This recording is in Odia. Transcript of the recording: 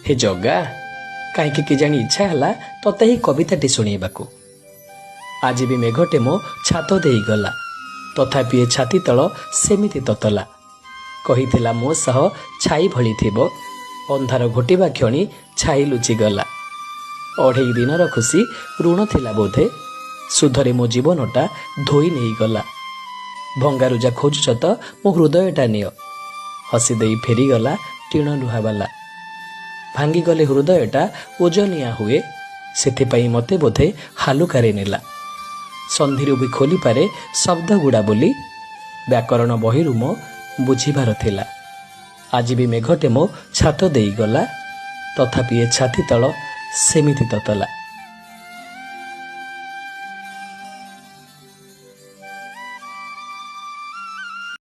ହେ ଜଗା, କାହିଁକି କେଜାଣି ଇଚ୍ଛା ହେଲା ତତେ ଏହି କବିତାଟି ଶୁଣେଇବାକୁ। ଆଜି ବି ମେଘଟେ ମୋ ଛାତ ଦେଇଗଲା, ତଥାପି ଏ ଛାତି ତଳ ସେମିତି ତତଲା। କହିଥିଲା ମୋ ସହ ଛାଇ ଭଳି ଥିବ, ଅନ୍ଧାର ଘୋଟିବା କ୍ଷଣି ଛାଇ ଲୁଚିଗଲା। ଅଢ଼େଇ ଦିନର ଖୁସି ଋଣ ଥିଲା ବୋଧେ, ସୁଧରେ ମୋ ଜୀବନଟା ଧୋଇ ନେଇଗଲା। ଭଙ୍ଗାରୁଜା ଖୋଜୁଛ ତ ମୋ ହୃଦୟଟା ନିଅ, ହସିଦେଇ ଫେରିଗଲା ଟିଣ ଲୁହାବାଲା। ଭାଙ୍ଗିଗଲେ ହୃଦୟଟା ଓଜନିଆ ହୁଏ, ସେଥିପାଇଁ ମୋତେ ବୋଧେ ହାଲୁକାରେ ନେଲା। ସନ୍ଧିରୁ ବି ଖୋଲିପାରେ ଶବ୍ଦଗୁଡ଼ା ବୋଲି ବ୍ୟାକରଣ ବହିରୁ ମୋ ବୁଝିବାର ଥିଲା। ଆଜି ବି ମେଘଟେ ମୋ ଛାତ ଦେଇଗଲା, ତଥାପି ଏ ଛାତି ତଳ ସେମିତି ତତଲା।